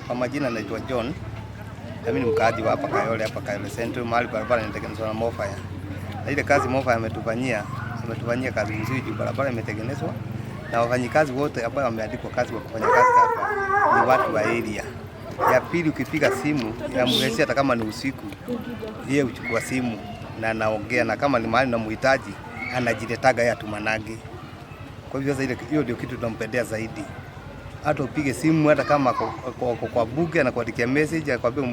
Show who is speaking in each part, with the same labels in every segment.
Speaker 1: Kwa majina naitwa John. Na mimi ni mkaaji wa hapa Kayole, hapa Kayole Central, mahali barabara inatengenezwa na Mofaya. Na ile kazi Mofaya ametufanyia kazi nzuri juu barabara imetengenezwa na wafanyikazi wote ambao wameandikwa kazi wa kufanya kazi hapa ni watu wa area. Ya pili, ukipiga simu ya Mheshi hata kama ni usiku, yeye huchukua simu na anaongea, na kama ni mahali namhitaji anajiletaga yeye atumanage. Kwa hivyo sasa ile hiyo ndio kitu tunampendea zaidi. Hata upige simu hata kama kwa buge anakuandikia message, anakuambia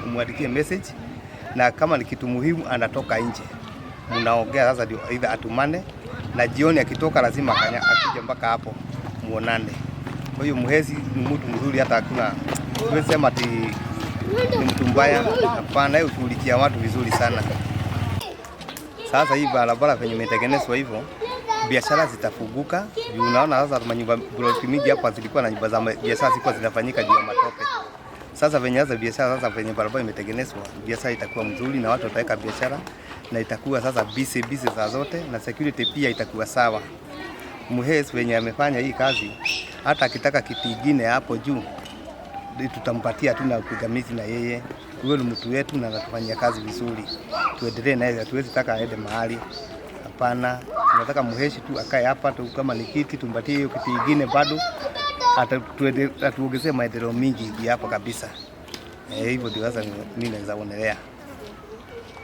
Speaker 1: umwandikie message, na kama ni kitu muhimu anatoka nje, mnaongea sasa, ndio either atumane, na jioni akitoka lazima akija mpaka hapo muonane. Kwa hiyo Mhesi ni mtu mzuri, hata hakuna siwezi sema ati ni mtu mbaya, hapana, yeye hushughulikia watu vizuri sana. Sasa hii barabara venye imetengenezwa hivyo, biashara zitafunguka juu unaona sasa manyumba block mingi hapa zilikuwa na nyumba za biashara zilikuwa zinafanyika juu ya matope. Sasa venye sasa biashara sasa venye barabara imetengenezwa, biashara itakuwa mzuri na watu wataweka biashara na itakuwa sasa busy busy saa zote na security pia itakuwa sawa. Muhesi venye amefanya hii kazi, hata akitaka kiti kingine hapo juu tutampatia tu na pingamizi na yeye. Huyo ni mtu wetu na anatufanyia kazi vizuri, tuendelee naye, hatuwezi taka aende mahali hapana. Tunataka Muheshi tu akae hapa tu, kama ni kiti tumpatie hiyo kiti kingine bado atuongezee maendeleo mingi hapa kabisa. Hivyo ndio sasa mimi naweza onelea.